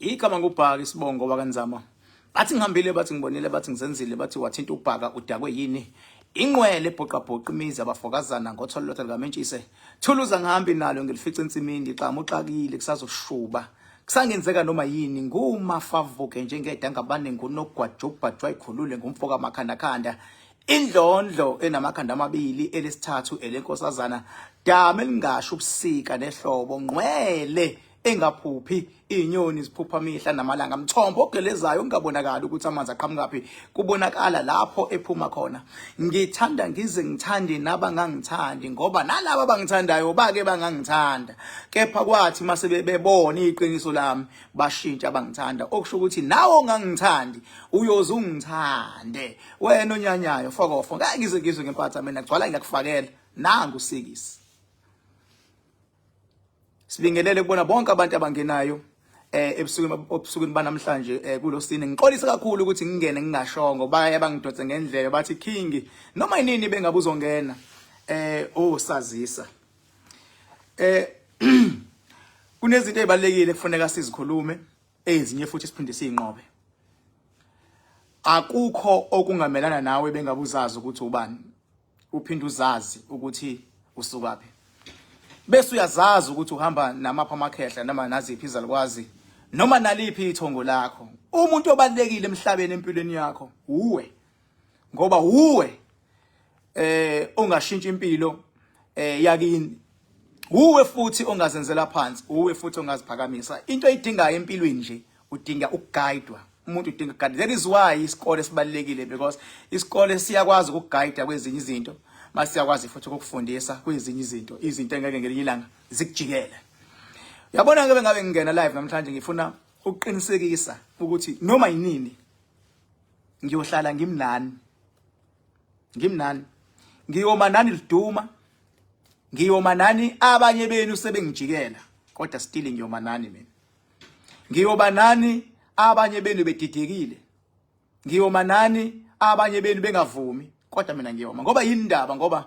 Igama ngubhaka isibongo wakanzama. Bathi ngihambile bathi ngibonile bathi ngizenzile bathi wathinta ubhaka udakwe yini? Inqwele ebhoqabhoqa imizi abafokazana ngothololotha likamentshise. Thuluza ngihambi nalo ngilifica ensimini ngixama uxakile kusazoshuba. Kusangenzeka noma yini ngumafavuke njengedangabane ngunogwajubhajwa ikhulule ngumfoka makhandakhanda. Indlondlo enamakhanda amabili elesithathu elenkosazana dama elingasho ubusika nehlobo ngqwele engaphuphi izinyoni ziphupha mihla namalanga mthombo ogelezayo ungabonakali ukuthi amanzi aqhamukaphi kubonakala lapho ephuma khona ngithanda ngize ngithande nabangangithandi ngoba nalabo abangithandayo bake bangangithanda kepha kwathi mase bebona iqiniso lami bashintsha bangithanda okusho ukuthi nawe ongangithandi uyoze ungithande wena onyanyayo fokofo ngeke ngize ngizwe ngempatha mina gcwala ngiyakufakela nangu usikisi Sibingelele kubona bonke abantu abangenayo eh ebusukwini obusukwini banamhlanje eh kulosine ngixolisa kakhulu ukuthi ngingene ngingashongo baye bangidonse ngendlebe bathi king noma inini bengabe uzongena eh osazisa eh kunezinto ezibalekile kufuneka sizikhulume ezinye futhi siphinde siyinqobe akukho okungamelana nawe bengabe uzazi ukuthi ubani uphinde uzazi ukuthi usukaphi bese uyazazi ukuthi uhamba namapha amakhehla noma naziphi izalukwazi noma naliphi ithongo lakho umuntu obalekile emhlabeni empilweni yakho uwe ngoba uwe eh ongashintsha impilo eh yakini uwe futhi ongazenzela phansi uwe futhi ongaziphakamisa into oyidingayo empilweni nje udinga ukuguidwa umuntu udinga guide that is why isikole sibalekile because isikole siyakwazi ukuguide kwezinye izinto masiyakwazi futhi ukukufundisa kwezinye izinto izinto engeke ngelinye ilanga zikujikele uyabona ke bengabe ngingena live namhlanje ngifuna ukuqinisekisa ukuthi noma yinini ngiyohlala ngimnani ngimnani ngiyoma nani liduma ngiyoma nani abanye benu sebengijikela kodwa still ngiyoma nani mina ngiyoba nani abanye benu bedidekile ngiyoma nani abanye benu bengavumi kodwa mina ngiyoma ngoba yini indaba ngoba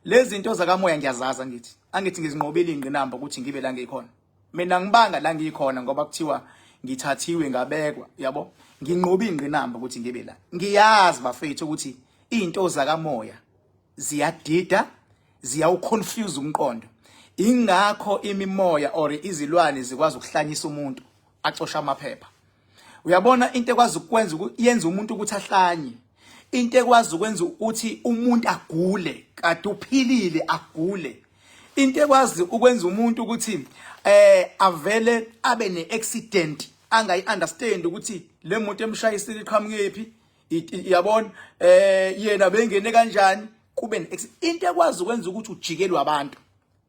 lezi zinto zakamoya ngiyazaza ngithi angithi ngizinqobile ingqinamba ukuthi ngibe la ngikhona mina ngibanga la ngikhona ngoba kuthiwa ngithathiwe ngabekwa yabo nginqobe ingqinamba ukuthi ngibe la ngiyazi bafethu ukuthi izinto zakamoya ziyadida ziyawuconfuse umqondo ingakho imimoya or izilwane zikwazi ukuhlanyisa umuntu acosha amaphepha uyabona into ekwazi ukwenza yenza umuntu ukuthi ahlanye into ekwazi ukwenza ukuthi umuntu agule kade uphilile agule into ekwazi ukwenza umuntu ukuthi eh avele abe neaccident angayi understand ukuthi le muntu emshayisile iqhamukephi yabona eh yena bengene kanjani kube into ekwazi ukwenza ukuthi ujikelwe abantu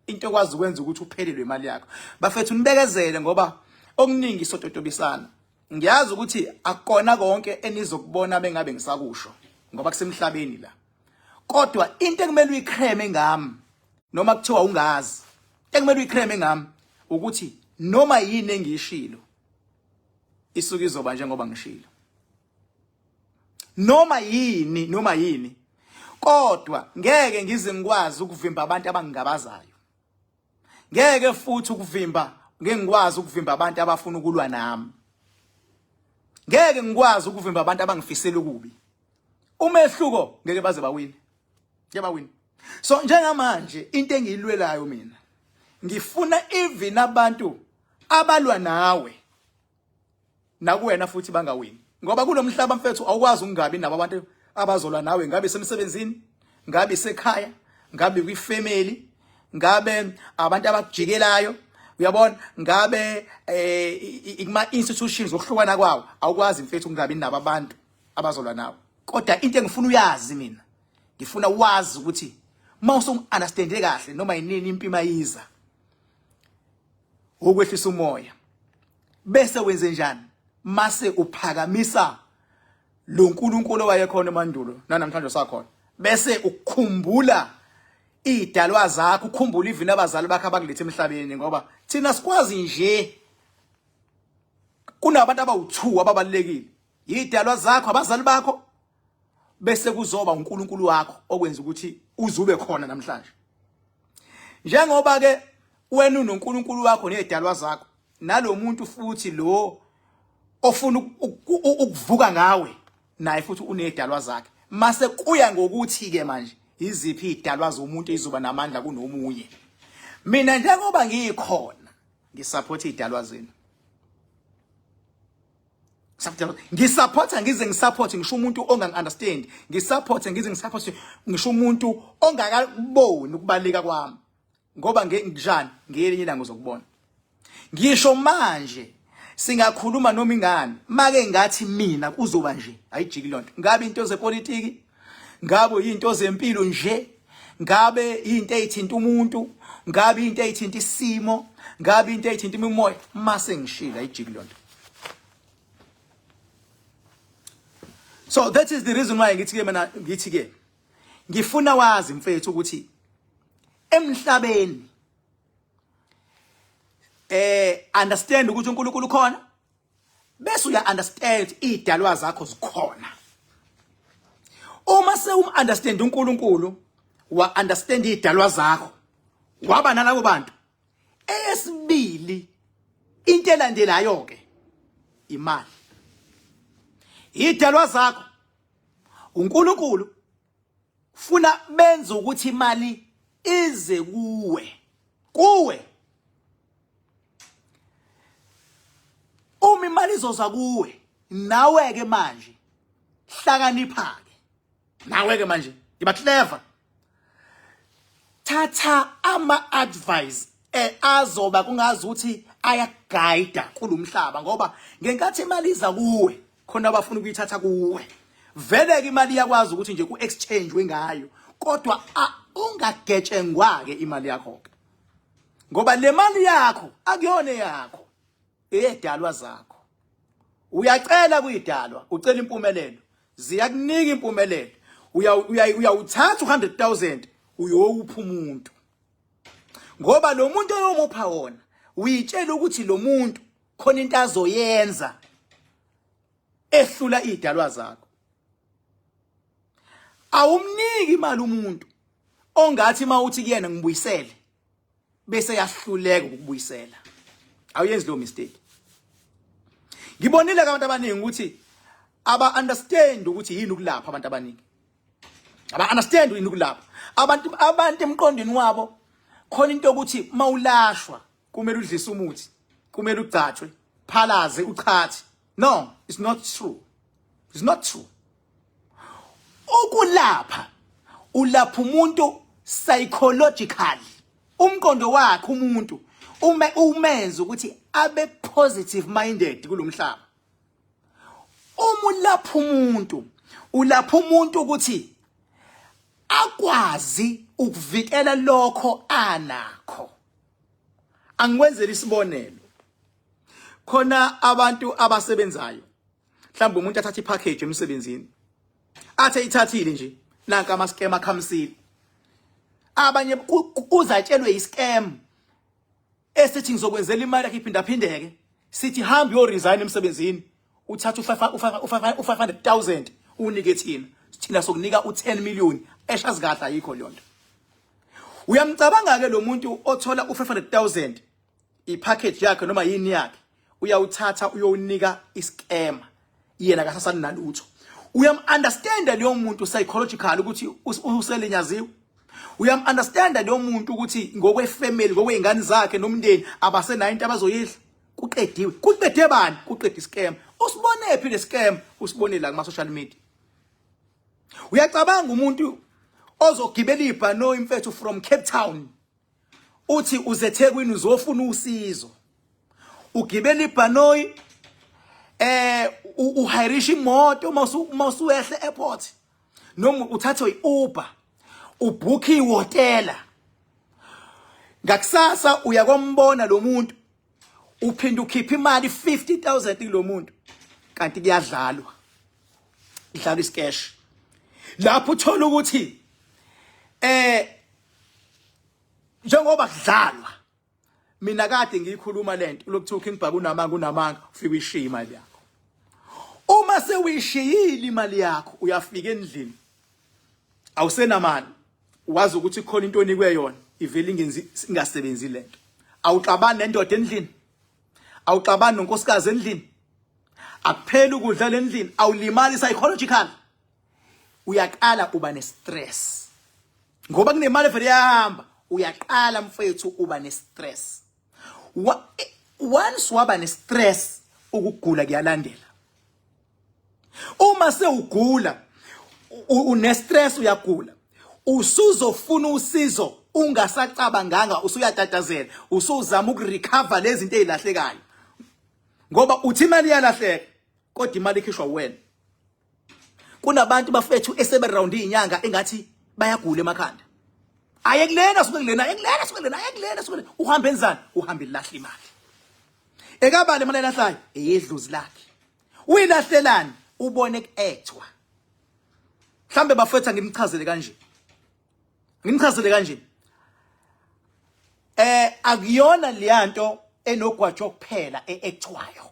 into ekwazi ukwenza ukuthi uphelelwe imali yakho bafethu nibekezele ngoba okuningi sototobisana ngiyazi ukuthi akukona konke enizokubona bengabe ngisakusho ngoba kusemhlabeni la kodwa into ekumele uyicreme ngami noma kuthiwa ungazi ekumele uyicreme ngami ukuthi noma yini engiyishilo isuke izoba njengoba ngishilo noma yini noma yini kodwa ngeke ngize ngikwazi ukuvimba abantu abangingabazayo ngeke futhi ukuvimba ngeke ngikwazi ukuvimba abantu abafuna ukulwa nami ngeke ngikwazi ukuvimba abantu abangifisela ukubi umehluko ngeke baze bawine ngeke bawine so njengamanje into engiyilwelayo mina ngifuna even abantu abalwa nawe nakuwena futhi bangawini ngoba kulomhlaba mfethu awukwazi ukungabi nabo abantu abazolwa nawe ngabe semsebenzini ngabe sekhaya ngabe kwifamily ngabe abantu abakujikelayo uyabona ngabe eh kuma institutions okuhlukana kwawo awukwazi mfethu ukungabi nabo abantu abazolwa nawe kodwa into engifuna uyazi mina ngifuna wazi ukuthi mawusu understande kahle noma yinini impi mayiza ukwehlisa umoya bese wenze njani mase uphakamisa lo nkulunkulu owayekhona emandulo nanamhlanje usakhona bese ukukhumbula idalwa zakho ukhumbula even abazali bakho abakulethe emhlabeni ngoba thina sikwazi nje kunabantu abawu2 ababalekile idalwa zakho abazali bakho bese kuzoba uNkulunkulu wakho okwenza ukuthi uzube khona namhlanje njengoba ke wena unoNkulunkulu wakho nezidalwa zakho nalomuntu futhi lo Ofuna ukuvuka ngawe naye futhi unezidalwa zakhe. Mase kuya ngokuthi ke manje iziphi izidalwa zomuntu ezizoba namandla kunomunye. Mina njengoba ngikhona ngisupport izidalwa zenu. Ngisupporta ngize ngisupport ngisho umuntu ongangi-understand, ngisupport ngize ngisupport ngisho umuntu ongakaboni ukubaleka kwami, ngoba njani ngelinye ilanga uzokubona. Ngisho manje singakhuluma noma ingani, make ngathi mina kuzoba nje ayijiki lonto. Ngabe into zepolitiki, ngabe into zempilo nje, ngabe into eyithinta umuntu, ngabe into eyithinta isimo, ngabe into eyithinta imimoya, mase ngishila ayijiki lonto. So that is the reason why ngithi ke mina, ngithi ke ngifuna wazi mfethu ukuthi emhlabeni understand ukuthi uNkulunkulu ukhona, bese uya understand idalwa zakho zikhona. Uma sewum understand uNkulunkulu, wa understand idalwa zakho, waba nalabo bantu. Eyesibili into elandelayo ke imali. Idalwa zakho uNkulunkulu funa benze ukuthi imali ize kuwe, kuwe. Uma imali izoza kuwe, nawe ke manje hlakanipha ke, nawe ke manje iba clever, thatha ama advice azoba kungazi ukuthi ayaguide kulomhlaba, ngoba ngenkathi imali iza kuwe khona abafuna ukuyithatha kuwe. Vele ke imali iyakwazi ukuthi nje ku exchange ngayo, kodwa ungagetshengwa ke imali yakho ke, ngoba le mali yakho akuyona yakho, eyedalwa zakho. Uyacela kuyidalwa, ucela impumelelo, ziyakunika impumelelo. Uyawuthatha u100,000 uyowupha umuntu, ngoba lo muntu oyomupha wona uyitshela ukuthi lo muntu khona into azoyenza ehlula idalwa zakho. Awumniki imali umuntu ongathi mawuthi kuyena ngibuyisele bese yahluleka ukubuyisela. Awuyenzi leyo mistake. Ngibonile abantu abaningi ukuthi aba understand ukuthi yini ukulapha. Abantu abaningi aba understand yini ukulapha. Abantu emqondweni wabo khona into yokuthi mawulashwa kumele udlise umuthi, kumele ugcatshwe, phalaze, uchathe. No, it's not true, it's not true. Ukulapha, ulapha umuntu psychologically, umqondo wakhe umuntu ume umenza ukuthi abe positive minded kulomhlaba. Uma ulapha umuntu, ulapha umuntu ukuthi akwazi ukuvikela lokho anakho. Angikwenzele isibonelo, khona abantu abasebenzayo, mhlawumbe umuntu athatha ipackage emsebenzini, athe ithathile nje, nanka ama scam akhamisile. Abanye uzatshelwe iscam esithi ngizokwenzela imali yakhe iphindaphindeke, sithi hamba uyo resign emsebenzini, uthatha u500,000 unike thina, thina sokunika u10 million. Eshazi kahle ayikho leyo nto. Uyamcabanga ke lo muntu othola u500,000 ipackage yakhe noma yini yakhe, uyawuthatha uyowunika iscam, yena akasasani nalutho. Uyam understand leyo muntu psychological ukuthi uselinyaziwe. Uyam understand leyo muntu ukuthi ngokwefamily, ngokwezingane zakhe nomndeni, abasenayo into abazoyidla. Kuqediwe. Kuqede bani? Kuqede iscam. Usibone phi le scam? Usibone la kuma social media. Uyacabanga umuntu ozogibela ibhanoyi mfethu from Cape Town, uthi uzeThekwini uzofuna usizo, ugibela ibhanoyi, uhirisha imoto mawusuwehle airport, noma uthathwe iUber, ubhukhe ihotela, ngakusasa uyakombona lo muntu, uphinda ukhipha imali 50000 kulo muntu, kanti kuyadlalwa, idlalwa isikesh lapho. Uthola ukuthi njengoba kudlalwa, mina kade ngiyikhuluma lento lokuthiwa King Bhaka unamanga, unamanga, ufika uyishiya imali yakho. Uma sewuyishiyile imali yakho, uyafika endlini awusenamali, wazi ukuthi khona into onikwe yona ivele ingenzi, ingasebenzi lento. Awuxabani nendoda endlini, awuxabani nonkosikazi endlini. Akupheli ukudla lendlini, awulimali psychological. Uyaqala uba ne-stress ngoba kunemali vele yahamba. Uyaqala mfethu uba ne-stress. Once waba ne-stress, ukugula kuyalandela. Uma sewugula, une-stress, uyagula, usuzofuna usizo ungasacabanganga, usuyatatazela, usuzama ukurecover lezi zinto ezilahlekayo, ngoba uthi imali iyalahleka, kodwa imali ikhishwa wena. Kunabantu bafethu eseberound izinyanga engathi bayagula emakhanda. Aye kulena, suke kulena, aye kulena, suke kulena, aye kulena, suke kulena. Uhamba enzani? Uhamba ilahla imali. Ekabani imali elahlayo? Eyedlozi lakhe. Uyilahlelani? Ubone kuethwa. Mhlambe bafethu ngimchazele kanje, ngimchazele kanje, akuyona leyanto enogwajo kuphela eactwayo.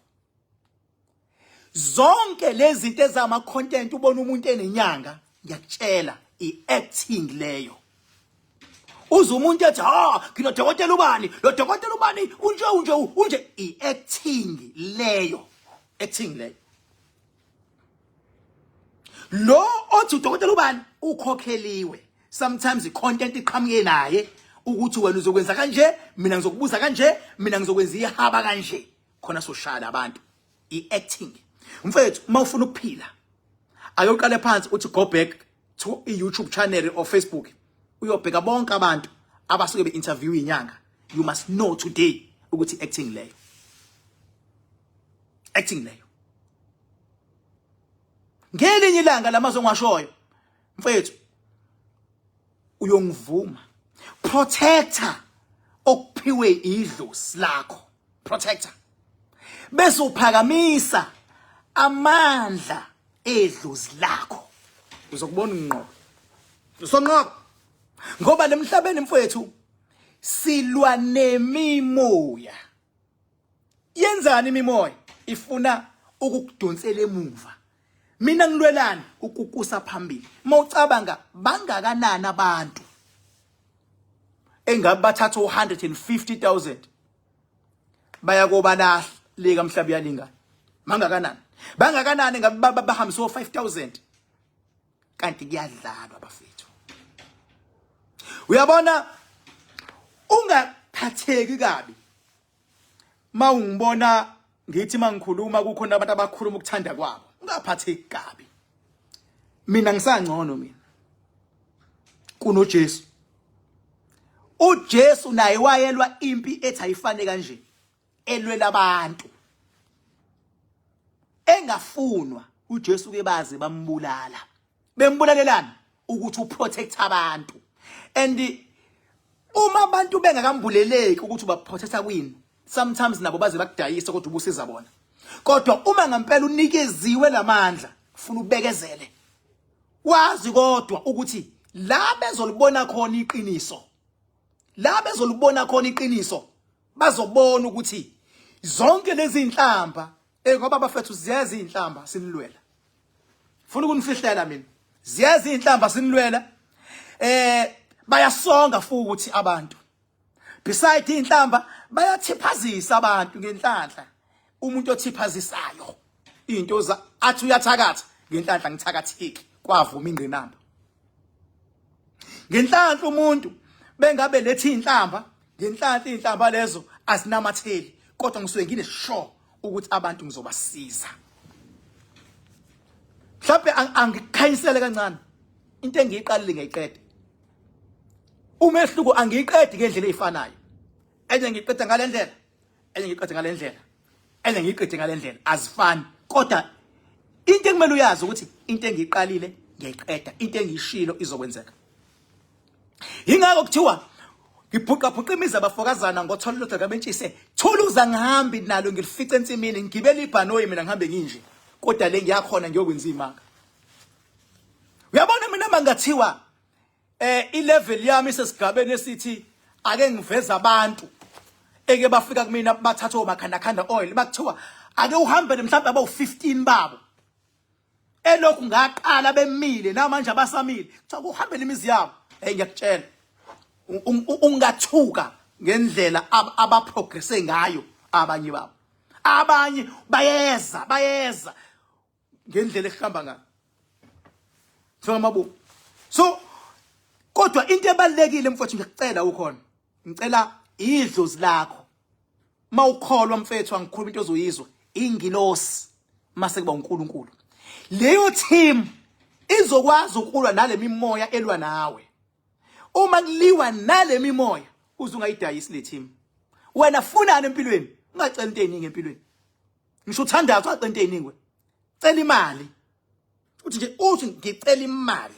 Zonke lezi zinto ezama content, ubona umuntu enenyanga, ngiyakutshela, i-acting leyo. Uze umuntu ethi, "Ha, nginodokotela ubani, lo dokotela ubani unje unje unje," i-acting leyo, acting leyo. Lo othi udokotela ubani ukhokheliwe. Sometimes i-content iqhamuke naye ukuthi wena uzokwenza kanje, mina ngizokubuza kanje, mina ngizokwenza ihaba kanje, khona soshaya abantu. I-acting mfethu. Uma ufuna ukuphila, ayoqale phansi uthi go back to i-YouTube channel or Facebook, uyobheka bonke abantu abasuke be-interview inyanga. You must know today ukuthi acting leyo, acting leyo. Ngelinye ilanga lamazwi ongashoyo mfethu uyongivuma. Protector okuphiwe idlozi lakho, protector, bese uphakamisa amandla edlozi lakho, uzokubona unqoba, usonqoba, ngoba lemhlabeni mfowethu silwa nemimoya. Yenzani imimoya? Ifuna ukukudonsela emuva. Mina ngilwelani? Ukukusa phambili. Mawucabanga, bangakanani abantu engabe bathatha u150,000 baya kobalahla lika mhlaba uyalingana? Bangakanani, bangakanani ngabe bahambisa o5000? Kanti kuyadlalwa bafethu. Uyabona, ungaphatheki kabi mawungibona ngithi mangikhuluma kukhona abantu abakhuluma ukuthanda kwabo. Ungaphatheki kabi. Mina ngisangcono mina kunoJesu. uJesu naye wayelwa impi ethi ayifane kanje, elwela abantu, engafunwa. uJesu ke baze bambulala. Bembulalelana ukuthi uprotect abantu. And uma abantu bengakambuleleki ukuthi ubaprotecta kwini, sometimes nabo baze bakudayisa, kodwa ubusiza bona. Kodwa uma ngempela unikeziwe lamandla, ufuna ubekezele, wazi kodwa ukuthi la bezolibona khona iqiniso, la bezolibona khona iqiniso, bazobona ukuthi zonke lezi inhlamba, ngoba bafethu ziyeza inhlamba sinilwela. Funa ukunifihlela mina, ziyeza inhlamba sinilwela. Bayasonga futhi abantu. Beside inhlamba, bayathiphazisa abantu ngenhlanhla. Umuntu othiphazisayo into za athi uyathakatha, ngenhlanhla ngithakathiki, kwavuma ingqinamba. Ngenhlanhla umuntu bengabe lethi inhlamba, ngenhlanhla inhlamba lezo azinamatheli, kodwa ngisuke ngine sure ukuthi abantu ngizobasiza. Mhlawumbe angikukhanyisele kancane, into engiyiqalile ngiyayiqeda. Umehluko, angiyiqedi ngendlela ezifanayo. Enye ngiyiqeda ngale ndlela, enye ngiyiqede ngale ndlela, enye ngiyiqede ngale ndlela, azifani. Kodwa into ekumele uyazi ukuthi into engiyiqalile ngiyayiqeda, into engiyishilo izokwenzeka. Ingakho kuthiwa ngibhuqabhuqa imizi abafokazana ngothola lodwa kabentshise thuluza, ngihambi nalo, ngilifice ensimini, ngigibele ibhanoyi mina, ngihambe nginje, kodwa le ngiyakhona ngiyokwenza imanga. Uyabona, mina mangathiwa ilevel yami isesigabeni esithi ake ngiveza abantu eke bafika kumina bathatha omakhanda khanda oil, bakuthiwa ake uhambe mhlawumbe abawu15 babo elokhu ngaqala bemile namanje abasamile, kuthiwa kuhambele imizi yabo, hey, ngiyakutshela, ungathuka ngendlela abaprogresse ngayo abanye babo. Abanye bayeza, bayeza ngendlela ehamba ngayo. Njengamabomvu. So kodwa into ebalekile mfowethu, ngiyacela ukhona. Ngicela idlozi lakho. Mawukholwa mfethu, angikhuluma into ozoyizwa, ingilosi mase kuba uNkulunkulu. Leyo team izokwazi ukulwa nale mimoya elwa nawe. Uma kuliwa nale mimoya, uze ungayidayisi le team. Wena funani empilweni? Ungacela into eziningi empilweni. Ngisho uthandaza, ungacela into eziningi wena. Cela imali. Uthi nje, uthi ngicela imali.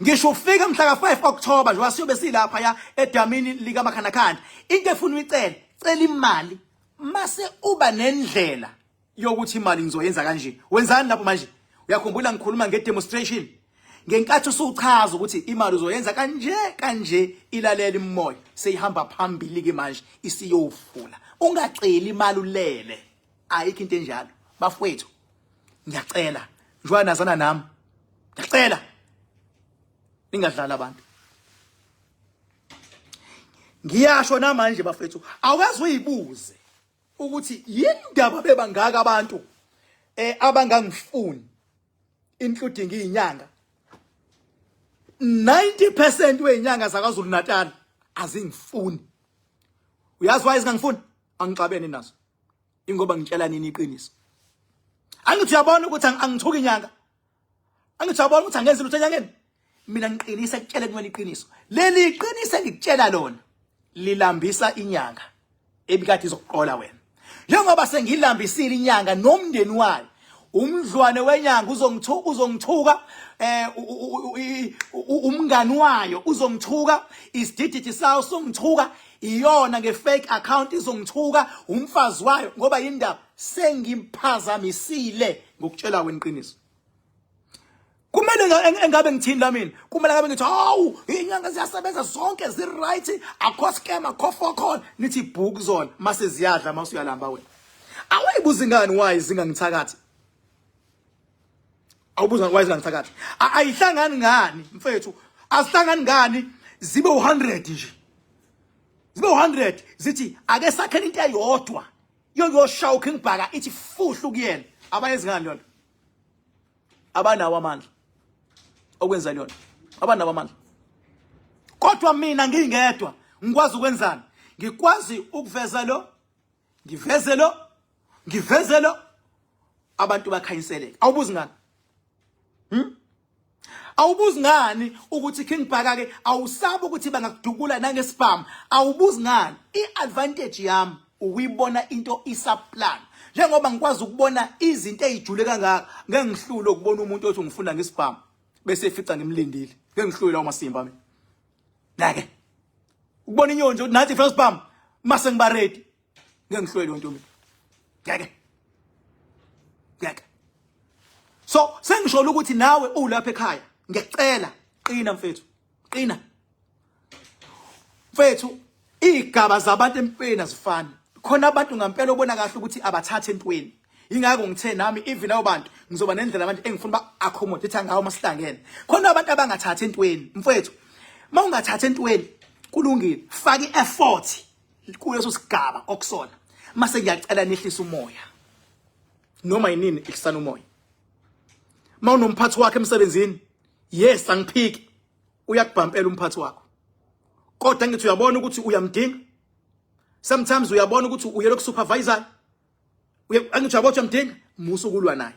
Ngisho ufika mhla ka5 October nje, wasiyobe silapha ya edamini lika Makhanakhanda. Into efuna uyicele, cela imali. Mase uba nendlela yokuthi imali ngizoyenza kanje. Wenzani lapho manje? Uyakhumbula ngikhuluma ngedemonstration? Ngenkathi usuchaza ukuthi imali uzoyenza kanje kanje, ilalela imoya seyihamba phambili ke manje, isiyofula. Ungaceli imali ulele, ayikho into enjalo bafowethu. Ngiyacela njengoba nazana nami, ngiyacela ningadlali abantu. Ngiyasho namanje bafethu, awukaze uyibuze ukuthi yindaba bebangaka abantu abangangifuni, including izinyanga. 90% wezinyanga zakwaZulu Natal azingifuni. Uyazi why zingangifuni? Angixabene nazo, ingoba ngitshela nini iqiniso. Angithi uyabona ukuthi angithuki inyanga? Angithi uyabona ukuthi angenzi lutho enyangeni? Mina ngiqinisa kutshela kumele iqiniso. Leli iqiniso engikutshela lona lilambisa inyanga ebikade izokuqola wena. Njengoba sengilambisile inyanga nomndeni wayo, umdlwane wenyanga uzongithuka, uzongithuka, umngani wayo uzongithuka, isidididi sawo songithuka, iyona nge-fake account izongithuka, umfazi wayo, ngoba yindaba sengimphazamisile ngokutshela wena iqiniso. Kumele engabe ngithini la mina? Kumele ngabe ngithi hawu, inyanga ziyasebenza zonke, zi-right, akho scam, akho fokol. Nithi bhuku zona mase ziyadla, mase uyalamba wena. Awuyibuza ingani why zingangithakathi? Awubuza why zingangithakathi? Ayihlangani ngani mfethu? Azihlangani ngani zibe u100 nje? Zibe u100 zithi ake sakhele into eyodwa yokuyoshaya uKing Bhaka, ithi fuhlu kuyena. Abayenzi ngani leyo nto? Abanawo amandla okwenza leyo nto, abanawo amandla. Kodwa mina ngingedwa ngikwazi ukwenzani? Ngikwazi ukuveza lo, ngiveze lo, ngiveze lo, abantu bakhanyiseleke. Awubuzi ngani? Awubuzi ngani ukuthi King Bhaka ke awusabi ukuthi bangakudubula nangesibhamu? Awubuzi ngani? I-advantage yami ukuyibona into isaplan. Njengoba ngikwazi ukubona izinto ezijule kangaka, ngeke ngihlule ukubona umuntu othi ngifuna ngesibhamu bese efica ngimlindile. Ngeke ngihlule lawo masimba mina. Ngeke. Ukubona inyoni nje ukuthi nathi ifuna isibhamu mase ngiba ready. Ngeke ngihlule leyo nto mina. Ngeke. Ngeke. So sengisho ukuthi nawe ulapha ekhaya, ngiyacela qina mfethu. Qina. Mfethu, igaba zabantu empilweni azifani. Khona abantu ngampela obona kahle ukuthi abathathe entweni. Ingakho ngithe nami even labo bantu ngizoba nendlela manje engifuna ba accommodate ngawo masihlangene. Khona abantu abangathathi entweni mfethu. Mawungathathi entweni kulungile, faka ieffort kuleso sigaba okusona. Mase ngiyacela nehlisa umoya. Noma yinini ihlisana umoya. Mawunomphathi wakhe emsebenzini, yes angiphiki, uyakubhampela umphathi wakho. Kodwa ngithi uyabona ukuthi uyamdinga. Sometimes uyabona ukuthi uyelo kusupervisor. Angithi uyabona uyamdinga, musa ukulwa naye.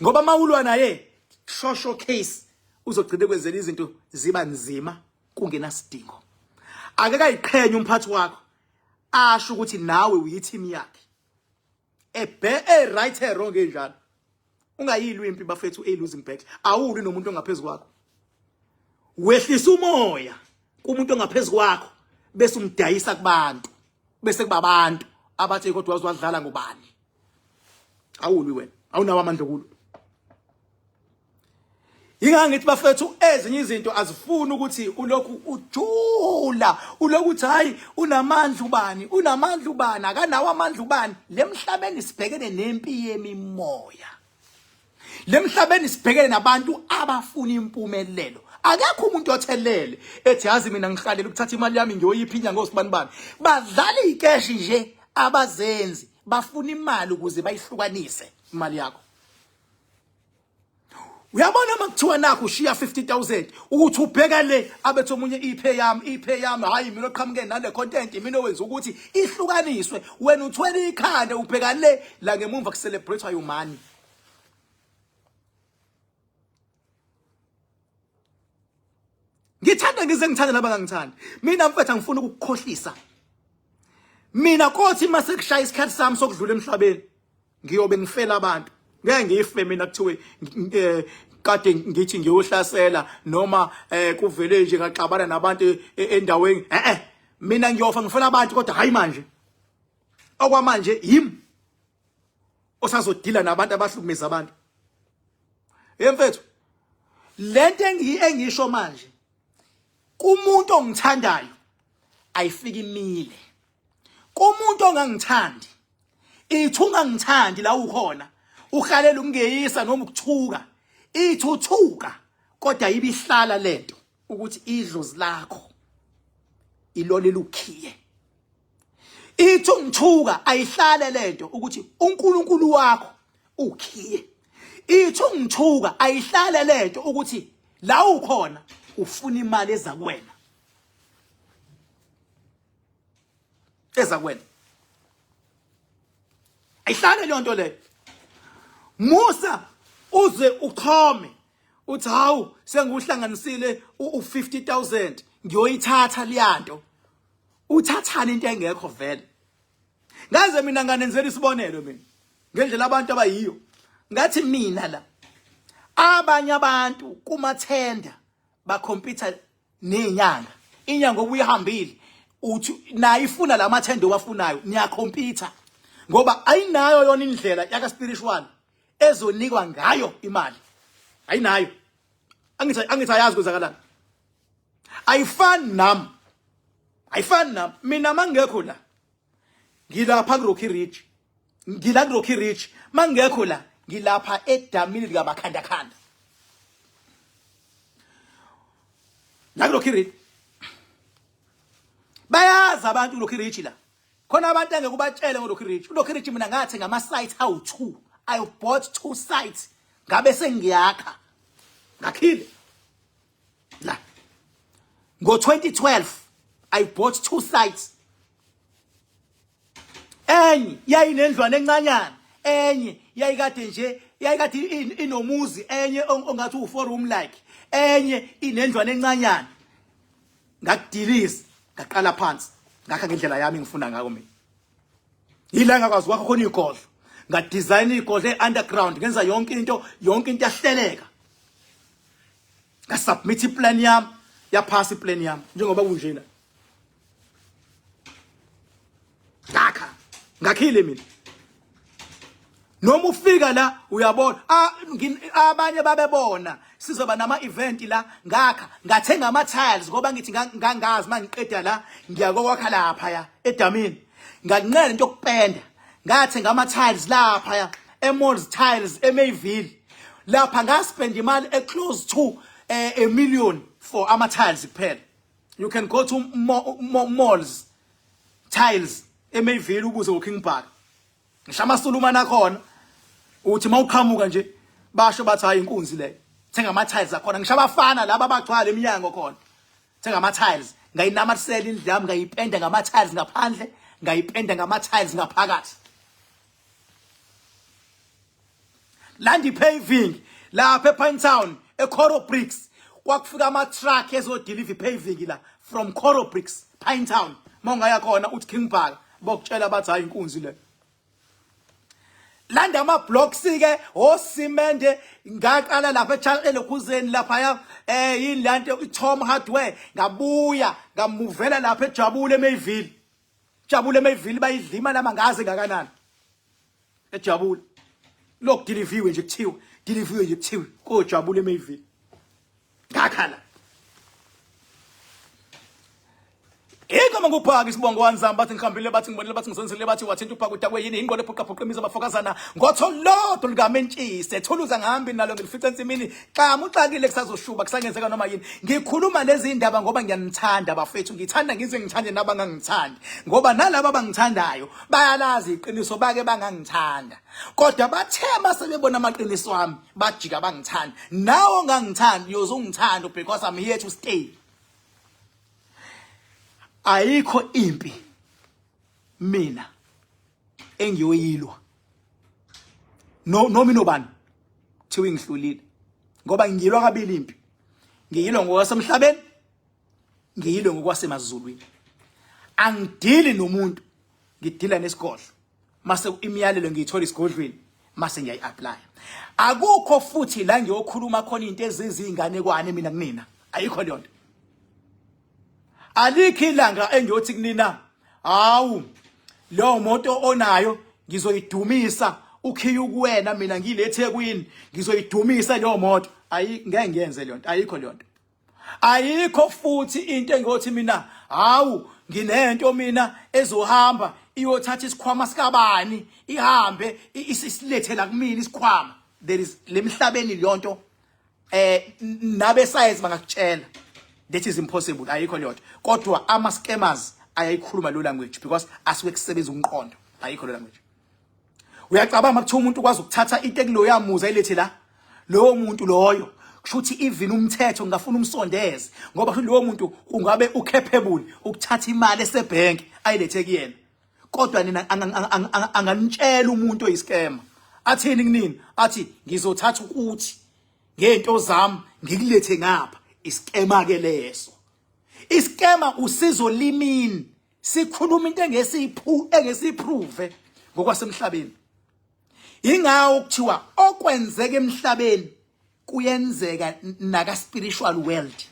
Ngoba mawulwa naye, shosho case uzogcina kwenzela izinto ziba nzima kungenasidingo. Ake kayiqhenye umphathi wakho, asho ukuthi nawe uyi-team yakhe. Ebe e right e wrong enjalo. Ungayilwi impi bafethu, a losing battle. Awulwi nomuntu ongaphezulu kwakho. Wehlisa umoya kumuntu ongaphezulu kwakho bese umdayisa kubantu. Bese kuba abantu abathi kodwa wazi wadlala ngobani. Awulwi wena, awunawo amandla okulwa. Ingakho ngithi bafethu, ezinye izinto azifuni ukuthi ulokhu ujula, ulokhu uthi hayi unamandla ubani, unamandla ubani, akanawo amandla ubani. Lemhlabeni sibhekene nempi yemimoya. Lemhlabeni sibhekene nabantu abafuna impumelelo. Akekho umuntu othelele ethi yazi mina ngihlalela ukuthatha imali yami ngiyoyipha inyanga osibani bani. Badlala ikeshi nje abazenzi. Bafuna imali ukuze bayihlukanise imali yakho. Uyabona uma kuthiwa nakho ushiya 50000 ukuthi ubheka le abethi omunye iphe yami, iphe yami, hayi mina oqhamuke nale content, mina owenza ukuthi ihlukaniswe, wena uthwele ikhanda ubheka le la ngemumva kucelebrate your money. Ngithanda ngize ngithande laba ngangithandi. Mina mfethu angifuni ukukukhohlisa. Mina kothi mase kushaya isikhathi sami sokudlula emhlabeni ngiyobe ngifela abantu. Ngeke ngife mina kuthiwe kade ngithi ngiyohlasela noma kuvele nje ngaxabana nabantu endaweni. Mina ngiyofa ngifela abantu kodwa hayi manje. Okwamanje yimi osazodila nabantu abahlukumeza abantu. Hey mfethu, lento engisho manje kumuntu ongithandayo ayifiki imile. Kumuntu ongangithandi ithi ungangithandi la ukhona uhalela ukungeyisa noma ukuthuka, ithi uthuka kodwa ibihlala lento ukuthi idlozi lakho ilona elukhiye. Ithi ungithuka ayihlale lento ukuthi uNkulunkulu wakho ukhiye. Ithi ungithuka ayihlale lento ukuthi la ukhona ufuna imali eza kuwena, eza kuwena. Ayihlale leyo nto leyo. Musa uze uchome uthi hawu senguhlanganisile u50000 ngiyoyithatha leyanto. Uthathana into engekho vele. Ngaze mina nganenzela isibonelo mina ngendlela abantu abayiyo. Ngathi mina la abanye abantu kumathenda bakhompyutha nezinyanga. Inyanga obuyihambile uthi nayo ifuna lamathenda owafunayo, niyakhompyutha ngoba ayinayo yona indlela yaka spiritual ezonikwa ngayo imali. Ayinayo. Angithi ayazi kwenzakalani. Ayifani nami. Ayifani nami. Mina mangekho la ngilapha ku Rocky Ridge, ngila ku Rocky Ridge, mangekho la ngilapha edamini likabakhanda khanda la ku Rocky Ridge. Bayazi abantu ku Rocky Ridge la khona abantu engeke ubatshele ngo Rocky Ridge. URocky Ridge mina ngathi ngama sites awu2, I bought 2 sites ngabe sengiyakha, ngakhile la ngo-2012. I bought 2 sites, enye yayinendlwana encanyana, enye yayikade nje yayikade inomuzi, enye ongathi u4 room like, enye inendlwana encanyana. Ngakudiliza ngaqala phansi ngakha ngendlela yami ngifuna ngako mina. Yila ngakwazi kwakho khona igodlo, ngadesign igodlo e-underground, ngenza yonke into, yonke into yahleleka, ngasubmit iplan yami, yaphasa iplan yami njengoba kunjena. Ngakha, ngakhile mina. Noma ufika la uyabona abanye babebona sizoba nama event la, ngakha ngathenga ama tiles ngoba ngithi ngangazi mangiqeda la ngiyakokwakha lapha ya edamini, ngakunqena into yokupenda, ngathenga ama tiles lapha ya eMalls Tiles eMayville lapha, ngaspend imali e close to a million for ama tiles kuphela. You can go to Malls Tiles eMayville ubuze uKing Park, ngisho amasulumane akhona uthi mawuqhamuka nje basho bathi hayi inkunzi le, thenga ama tiles akhona. Ngisho abafana laba abagcwala eminyango khona, thenga ama tiles. Ngayinamathisela indlu yami, ngayipenda ngama tiles ngaphandle, ngayipenda ngama tiles ngaphakathi. Landi paving lapha ePine Town eCoro Bricks, kwakufika ama truck ezodeliver paving la from Coro Bricks Pine Town. Mawungaya khona uthi King Park, bokutshela bathi hayi inkunzi le. Landa ama blocks ke osimende, ngaqala lapha elokhuzeni lapha ya yini lanto iTom Hardware, ngabuya ngamuvela lapha eJabule eMayville. Jabule eMayville bayidla imali amangazi ngakanani ejabule, lokhu deliviwe nje kuthiwe deliviwe nje kuthiwe kojabule eMayville. Ngakhala Igama nguphaka isibongo wanzamba bathi ngihambile bathi ngibonile bathi ngizenzile bathi wathinta uphaka udakwe yini ingqondo ephuqa phuqa imizi abafokazana ngotho lodwa likamentshise thuluza ngihambi nalo ngilifica ensimini xamu uxakile kusazoshuba kusangenzeka noma yini. Ngikhuluma lezi indaba ngoba ngiyanithanda bafethu, ngithanda ngize ngithande nabangangithandi ngoba nalabo abangithandayo bayalazi iqiniso bake bangangithanda kodwa bathe masebebona amaqiniso ami bajika bangithanda. Nawe ongangithandi uyoze ungithande because I'm here to stay. Ayikho impi mina engiyoyilwa no noma inobani kuthiwa ingihlulile ngoba ngiyilwa kabili impi, ngiyilwa ngokwasemhlabeni, ngiyilwe ngokwasemazulwini. Angidili nomuntu, ngidila nesigodlo. Mase imiyalelo ngiyithola isigodlweni mase ngiyayi-apply. Akukho futhi la ngiyokhuluma khona into ezizinganekwane mina kunina, ayikho leyo nto. Alikho ilanga engiyothi kunina hawu leyo moto onayo ngizoyidumisa ukhiye ukuwena mina ngilethe eThekwini ngizoyidumisa leyo moto. Ayi, ngeke ngiyenze leyo nto, ayikho leyo nto. Ayikho futhi into engiyothi mina hawu nginento mina ezohamba iyothatha isikhwama sikabani ihambe isilethe la kumina isikhwama. There is lemhlabeni leyo nto, nabe science bangakutshela that is impossible, ayikho leyo nto. Kodwa ama scammers ayayikhuluma lo language because asuke kusebenza umqondo, ayikho lo language. Uyacabanga kuthiwa umuntu ukwazi ukuthatha into ekuloya muzi ayilethe la, lowo muntu loyo kusho ukuthi even umthetho ngingafuna umsondeze ngoba kusho lowo muntu ungabe ucapable ukuthatha imali esebhenki ayilethe kuyena. Kodwa nina anganitshela umuntu oyiscammer athini kunini, athi ngizothatha ukuthi ngento zami ngikulethe ngapha. Iskema ke leso, iskema usizo limini sikhuluma into engesiphu engesiprove ngokwasemhlabeni. Ingawo kuthiwa okwenzeka emhlabeni kuyenzeka naka spiritual world.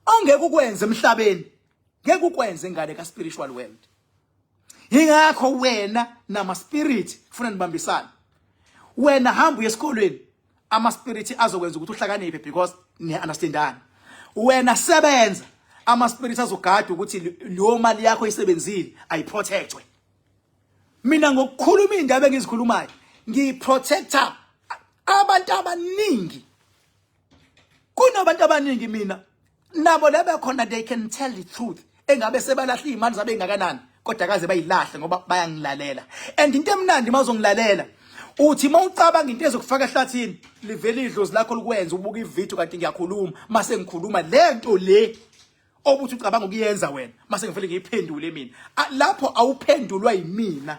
Ongeke ukwenze emhlabeni ngeke ukwenze ngale ka spiritual world. Ingakho wena nama spirit kufuna nibambisane. Wena hamba uye esikolweni, ama spirit azokwenza ukuthi uhlakaniphe because niya understandana. Wena sebenza, ama spirit azogada ukuthi leyo mali yakho isebenzile ayiprotectwe. Mina ngokukhuluma indaba engizikhulumayo ngiprotector abantu abaningi. Kunabantu abaningi mina nabo lebe khona, they can tell the truth engabe sebalahla izimali zabe ingakanani kodwa kaze bayilahle ngoba bayangilalela. And into emnandi mawuzongilalela uthi mawucabanga into ezokufaka ehlathini livele idlozi lakho likwenza ubuka ivideo kanti ngiyakhuluma, mase ngikhuluma lento le obuthi ucabanga ukuyenza wena mase ngivele ngiyiphendule mina. Lapho awuphendulwa yimina,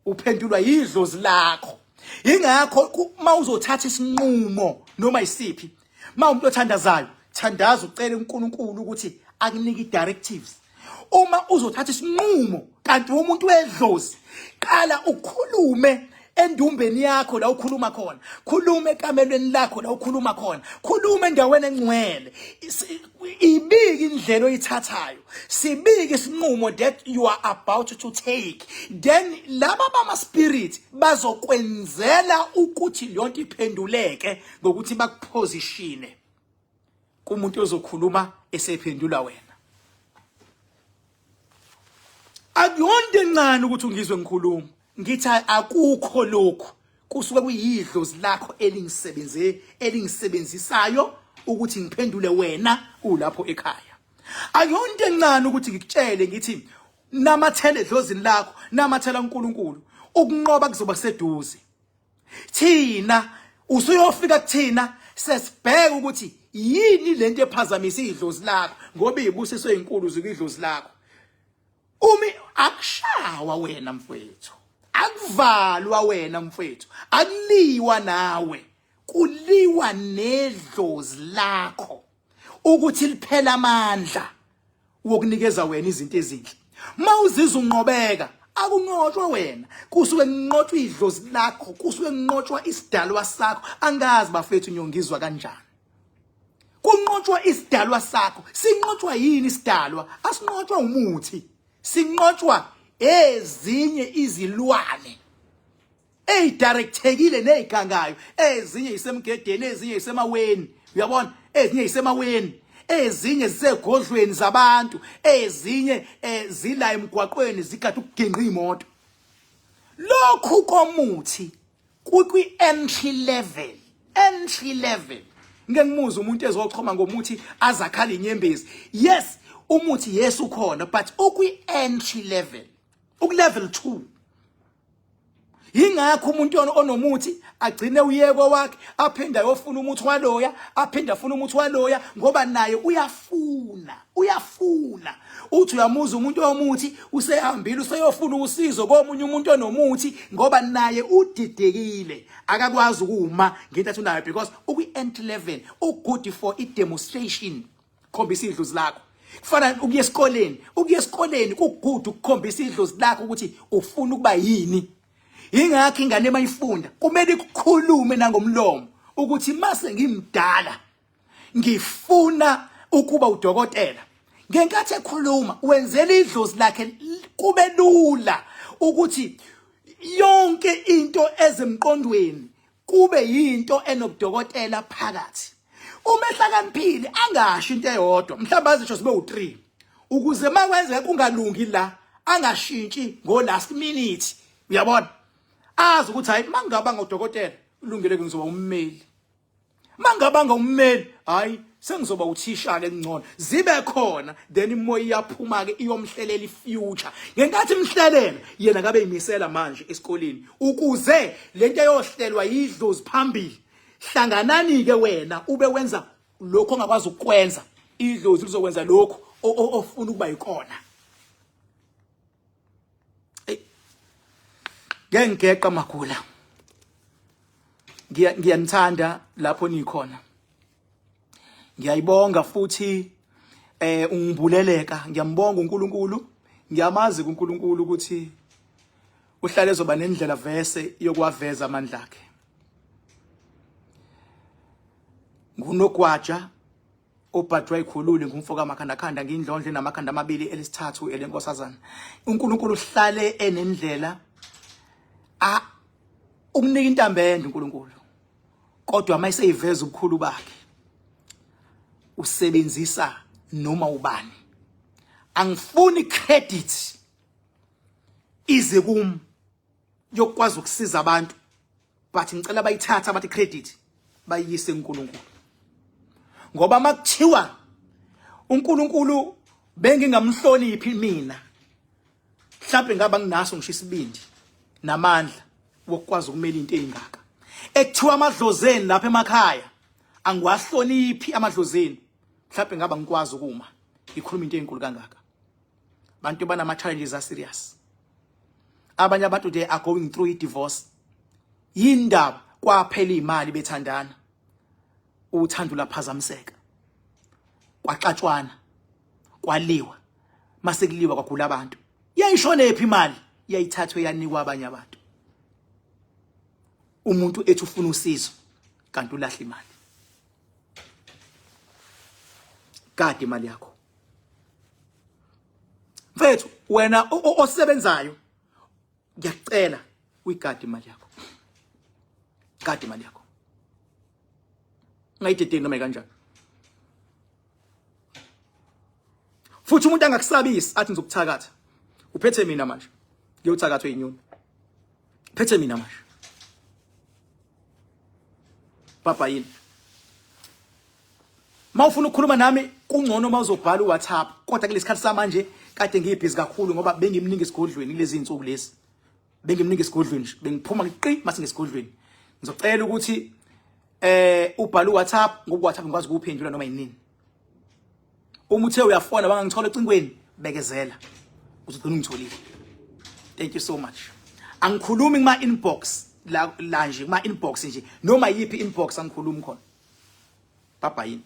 uphendulwa yidlozi lakho. Ingakho mawuzothatha isinqumo noma isiphi, ma umuntu othandazayo thandaza ucele uNkulunkulu ukuthi akunike directives. Uma uzothatha isinqumo kanti umuntu wedlozi, qala ukhulume endumbeni yakho la ukhuluma khona, khuluma ekamelweni lakho la ukhuluma khona, khuluma endaweni engcwele, ibike indlela oyithathayo, sibike isinqumo that you are about to take, then laba bama spirit bazokwenzela ukuthi leyo nto iphenduleke ngokuthi bakupositione kumuntu ozokhuluma esephendula wena. Akuyonto encane ukuthi ungizwe ngikhuluma ngithi akukho lokhu, kusuke kuyidlozi lakho elingisebenze elingisebenzisayo ukuthi ngiphendule wena ulapho ekhaya. Akuyonto encane ukuthi ngikutshele ngithi namathele edlozini lakho, namathela uNkulunkulu, ukunqoba kuzoba seduze. Thina usuyofika kuthina sesibheka ukuthi yini lento ephazamisa idlozi lakho ngoba izibusiso ezinkulu zikidlozi lakho. Umi akushawa wena mfowethu, akuvalwa wena mfowethu, akuliwa nawe, kuliwa nedlozi lakho ukuthi liphela amandla wokunikeza wena izinto ezinhle. Mawuzizwa unqobeka, akunqotshwa wena, kusuke kunqotshwa idlozi lakho, kusuke kunqotshwa isidalwa sakho. Angazi bafethu nyongizwa kanjani. Kunqotshwa isidalwa sakho. Sinqotshwa yini isidalwa? Asinqotshwa umuthi, sinqotshwa ezinye izilwane ezidirectekile nezigangayo, ezinye isemgedeni, ezinye isemaweni, uyabona, ezinye isemaweni, Ezinye zisegodlweni zabantu, ezinye zila emgwaqweni zigade ukuginqa imoto. Lokhu komuthi kwi entry level, entry level. Ngeke ngimuze umuntu ezochoma ngomuthi azakhala inyembezi. Yes, umuthi yes ukhona, but ukwi entry level, uku level 2. Yingakho umuntu onomuthi agcine uyekwa wakhe, aphinde ayofuna umuthi waloya, aphinde afune umuthi waloya, ngoba naye uyafuna, uyafuna. Uthi uyamuza umuntu omuthi usehambile useyofuna usizo komunye umuntu onomuthi, ngoba naye udidekile, akakwazi ukuma ngento athi unayo, because ukwi-entry level, u-good for i-demonstration. Khombisa idlozi lakho. Kufana ukuya esikoleni, ukuya esikoleni kugudu ukukhombisa idlozi lakho ukuthi ufuna ukuba yini. Ingakho ingane mayifunda kumele ikukhulume nangomlomo ukuthi mase ngimdala ngifuna ukuba udokotela. Ngenkathi ekhuluma wenzela idlozi lakhe kube lula ukuthi yonke into ezemqondweni kube yinto enobudokotela phakathi. Uma ehlakaniphile angasho into eyodwa, mhlawumbe azisho zibe u3, ukuze makwenzeka kungalungi la angashintshi ngo last minute. Uyabona, azi ukuthi hayi, mangaba ngodokotela ulungile ngizoba ummeli, mangabanga ummeli hayi sengizoba uthisha ke ngcono, zibe khona. Then imoya iyaphuma ke iyomhlelela ifuture. Ngenkathi imhlelela yena ngabe imisela manje esikoleni ukuze lento eyohlelwa yidlozi phambili. Hlanganani ke wena ube wenza lokho ongakwazi ukukwenza, idlozi lizokwenza lokho ofuna ukuba yikona. Ngeke ngigeqa magula, ngiyanithanda lapho nikhona, ngiyayibonga futhi ungibuleleka. Ngiyambonga uNkulunkulu, ngiyamazi kuNkulunkulu ukuthi uhlale ezoba nendlela vese yokuwaveza amandla akhe. Ngunogwaja obhajwa ikhulule, ngumfo kamakhandakhanda, ngindlondle namakhanda amabili, elisithathu elenkosazana. uNkulunkulu uhlale enendlela a ukunika intambo ende uNkulunkulu, kodwa mayiseyiveza ubukhulu bakhe usebenzisa noma ubani. Angifuni credit ize kum yokukwazi ukusiza abantu, but ngicela bayithatha abathi credit bayiyise kuNkulunkulu, ngoba makuthiwa uNkulunkulu bengingamhloniphi mina, mhlawumbe ngaba nginaso ngisho isibindi namandla wokukwazi ukumela into eyingaka. Ekuthiwa amadlozeni lapha emakhaya angiwahloniphi amadlozeni, mhlawumbe ngaba ngikwazi ukuma ngikhuluma into enkulu kangaka. Bantu banama challenges a serious. Abanye abantu they are going through a divorce. Yindaba kwaphela imali bethandana, uthando laphazamiseka, kwaxatshwana, kwaliwa, mase kuliwa kwagula abantu. Yayishonephi imali? Yayithathwe yanikwa abanye abantu. Umuntu ethi ufuna usizo kanti ulahla imali. Kade imali yakho mfethu, wena osebenzayo, ngiyakucela uyigade imali yakho, gade imali yakho, ungayidedeli noma kanjani. Futhi umuntu angakusabisi athi ngizokuthakatha, uphethe mina manje ngiyothakathwa inyoni, phethe mina manje baba yini. Mawufuna ukukhuluma nami kungcono mawuzobhala uWhatsApp, kodwa kulesikhathi samanje kade ngiyibhizi kakhulu ngoba bengimningi esigodlweni kulezi insuku lezi, bengimningi esigodlweni nje, bengiphuma ngiqi mase ngesigodlweni. Ngizocela ukuthi ubhale uWhatsApp, ngoba uWhatsApp ngikwazi ukuphendula noma yinini. Uma uthe uyafona bangangithola ecingweni, bekezela uzogcina ungitholile. Thank you so much. Angikhulumi kuma inbox la nje, kuma inbox nje, noma yiphi inbox angikhulumi khona. Bye bye.